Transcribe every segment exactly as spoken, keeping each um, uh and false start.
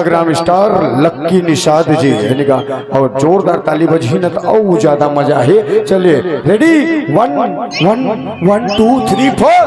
ग्राम star lucky Nishad ji, यानी का, अउ जोरदार ताली बजही न त अउ ज्यादा मजा हे। चलिए, ready, one, one, one, two, three, four।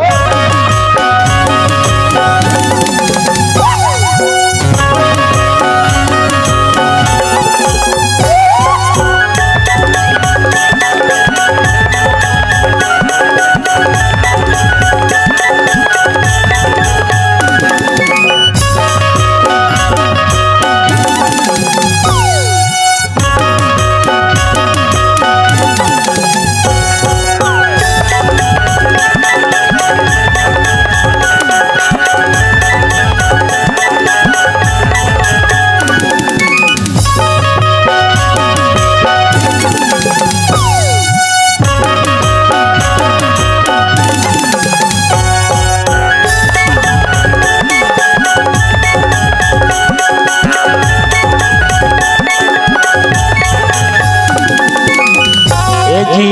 ए जी।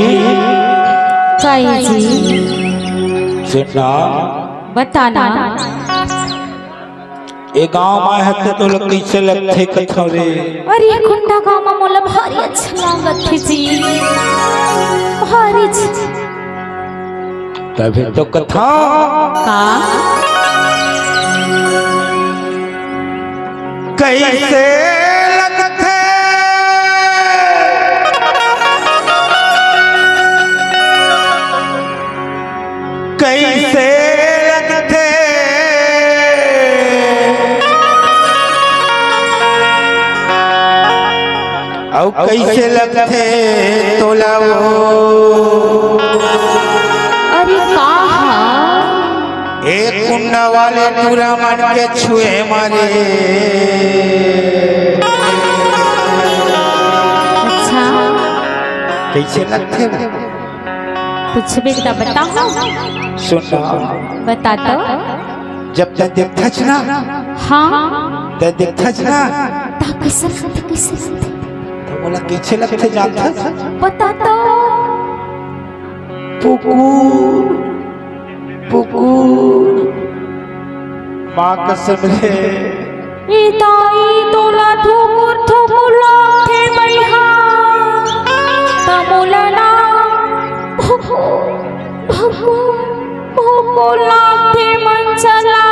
काई जी? सुनना। बताना। ए गांव म आए हस त तोला कइसे लगथे कथंव रे? अरे, ए कुंडा गांव म मोला भारी अच्छा लागत हे जी, भारी अच्छा। तभे तो कथंव। का? कइसे लगथे? कइसे लगथे? अउ कइसे लगथे तोला वो? अरे का हा? ए कुंडा वाले टूरा मन के छुए मारे। अच्छा। कइसे लगथे वो? कुछ भी तो बताओ। सुन ना। बता तो। जब तैं देखथस ना। हाँ। तैं देखथस ना। ता कइसे लगथे, कइसे लगथे? त मोला कइसे लगथे जानथस? बता तो। पुकुर, पुकुर। माँ कसम रे। ए दाई, तोला थुकुर थुकुर लागथे बइहा, त मोला ना भुकुर भुकुर भुकुर लागथे मन चला।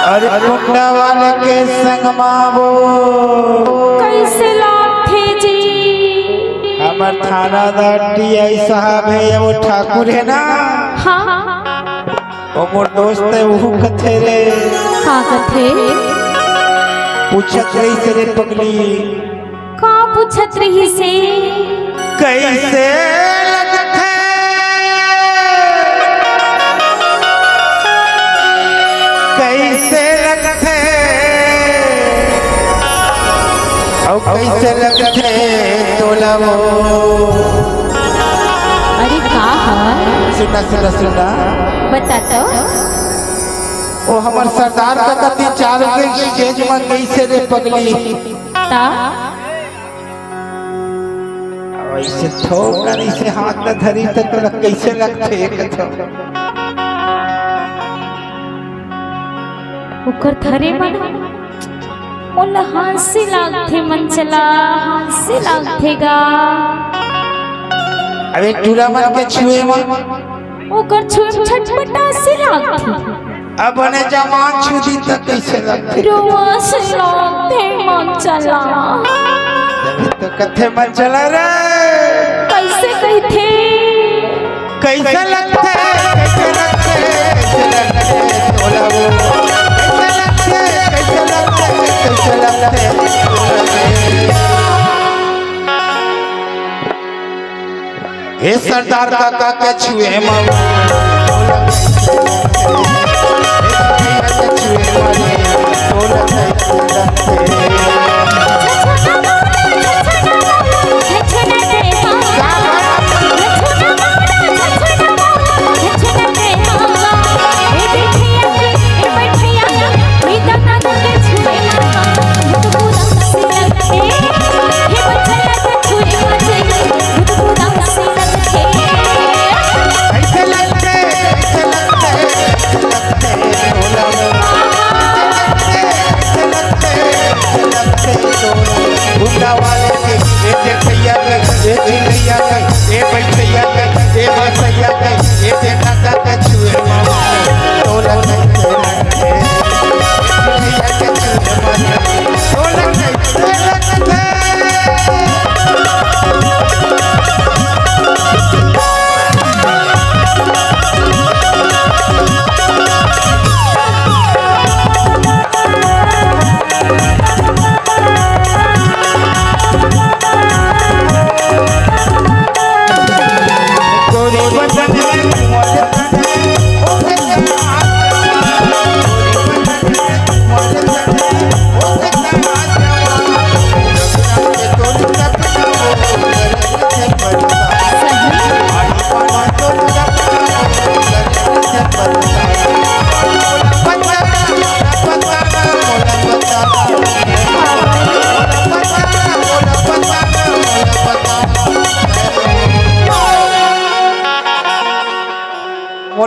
अरे कुंडा वाले के संग मा वो। कइसे लागथे जी? हमर थानादार टीआई साहब हे, वो ठाकुर हे ना? हाँ। ओ मोर दोस्त हे, उहू कथे रे। का कथे? पूछत रहिस रे पगली। का पूछत रहिस हे? कइसे लगथे? कइसे लगथे? अउ कइसे लगथे तोला वो? अरे का हा? सुना, सुना, सुना। बता तो। ओ हमर सरदार कका तीन चार दिन stage म गइसे रे पगली। ता? अइसे थोकन अइसे हाथ ल धरिस त तोला कइसे लगथे कथंव? ओकर धरे म ना मोला हंसी लागथे मन चला, हंसी लागथे गा। अबे टूरा मन के छुए म। ओकर छुए म छटपटासी लागथे। अब बने जवान छू दिही त कइसे लगथे? रोवा से लागथे मन चला। त कथे मन चला रे। कइसे कहिथे? कइसे लगथे? कइसे लगथे? कइसे लगथे? तोला वो। कइसे लगथे? कइसे लगथे? कइसे लगथे? हे सरदार कका के छुए म।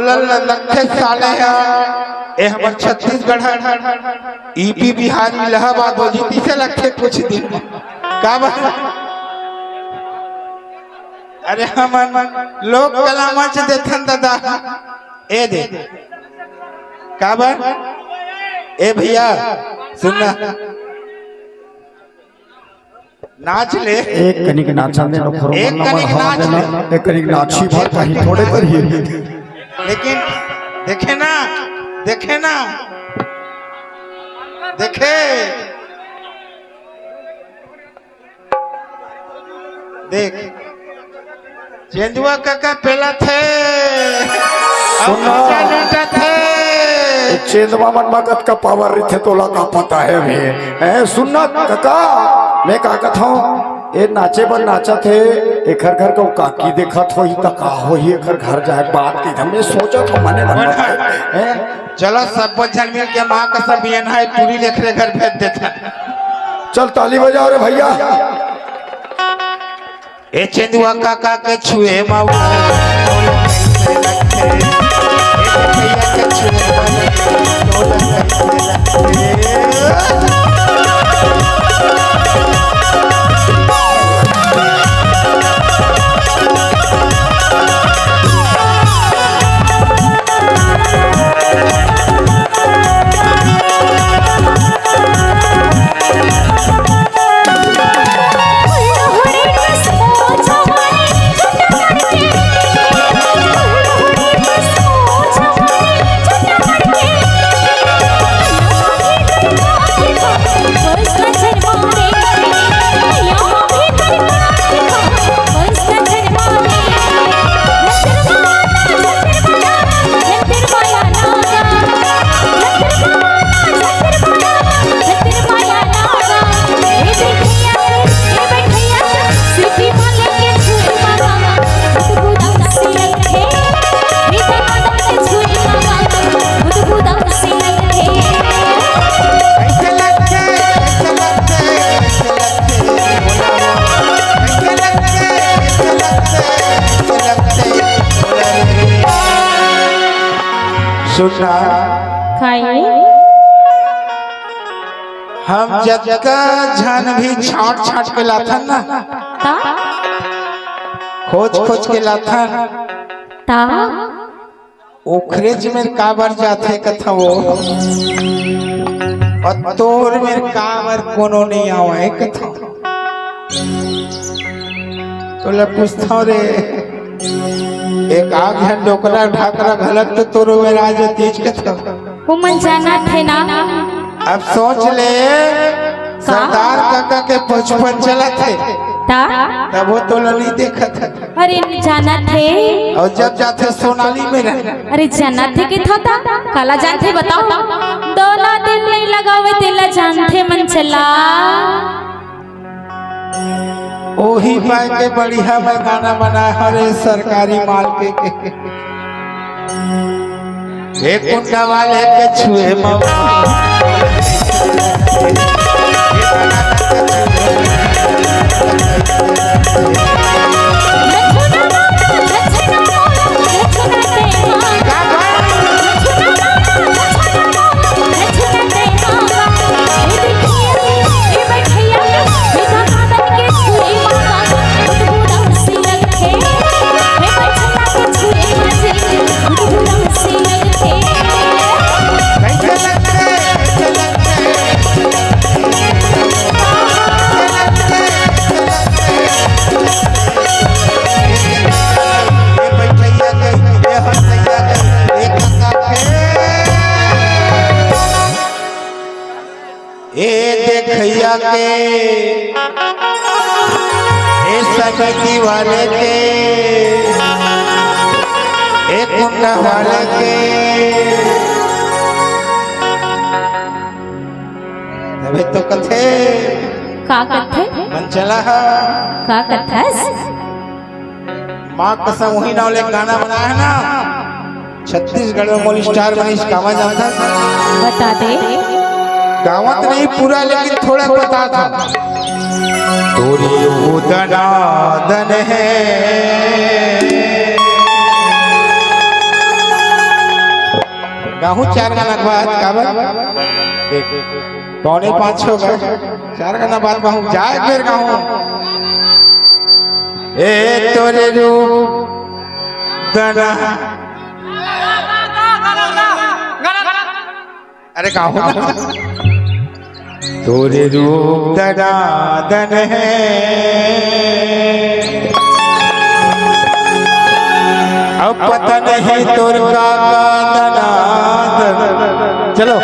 बोलल लगथे साले ह, ए हमर छत्तीसगढ़ ह, यूपी बिहार इलाहाबाद हो जही तइसे लगथे कुछ दिन। का बात? अरे हमन लोक कला मंच देथन दादा, ए दे। का बात? ए भैया, सुन ना। नाच ले। एक कनिक नाचा दे ना, खोरो एक मन ला कनिक बढ़ावा नाच दे ना। ले। एक कनिक नाची भर कहीं थोड़े करिए। लेकिन देखे ना, देखे ना, देखे, देख। चेंदुआ काका पेलथे। अउ सुनो। मजा लूटथे। ए चेंदवा मन म कतका पावर रहिथे, तोला का पता हे बे? ए, सुन ना काका, मैं का कथंव, ए नाचे बर नाचत हे, एखर घर के काकी देखत होही त का होही, एखर घर जाए बात कही, मैं सोचत हंव मने मन म। ए? चलो, सब झन मिल के माँ कसम बियन हे, टूरी लेखरे घर भेज देथन। चल, ताली बजाओ रे भैया। ए चेंदुआ काका के छुए मा वो, ए भैया के छुए मा वो, सुन ना। खाई। हम जतका झन भी छांट छांट के लाथन ना, ता? खोज खोज के लाथन, ता? ओखरेच मेर काबर जाथे कथंव वो, अउ तोर मेर काबर कोनो नइ आवय कथंव। तोला पूछथंव रे, एक आध झन डोकरा ढाकरा घलक तो तोरो मेर आ जतिस कथंव। वो मन जानत हे ना। अब सोच ले, का? सरदार काका के पचपन चलत हे। ता? तभो तोला नइ देखत हे। अरे जानत हे। अउ जब जाथे सोनाली मेर। अरे जानत हे कथंव ता? काला जानथे बताओ। दोना दिल नइ लगावे तेला जानथे मन चला। ओही पाय के बढ़िया मैं गाना बनाए हरे सरकारी माल के, के। हे कुंडा वाले के छुए मवा। ए देखइया के, ए समिति वाले के, ए कुंडा वाले के। तभे तो कथे। का कथे? मन चला हा। का कथस? माँ कसम उही नाव ले गाना बनाए हे ना, छत्तीसगढ़ में मोली स्टार बनिस, गावा जानथस? बता दे। गावत नहीं पूरा, लेकिन थोड़ा बतात हंव। तोरी उदनादन हे। गाहूं चार गाना के बाद काबर? देख, पौने पाँच हो गए, चार गाना बाद गाहूं, जाए फिर गाहूं। ए तोरे रूप दना, अरे गाहूं ना। तोरे रूप दना दन है, अब पता नहीं तोर का का दना दन। चलो,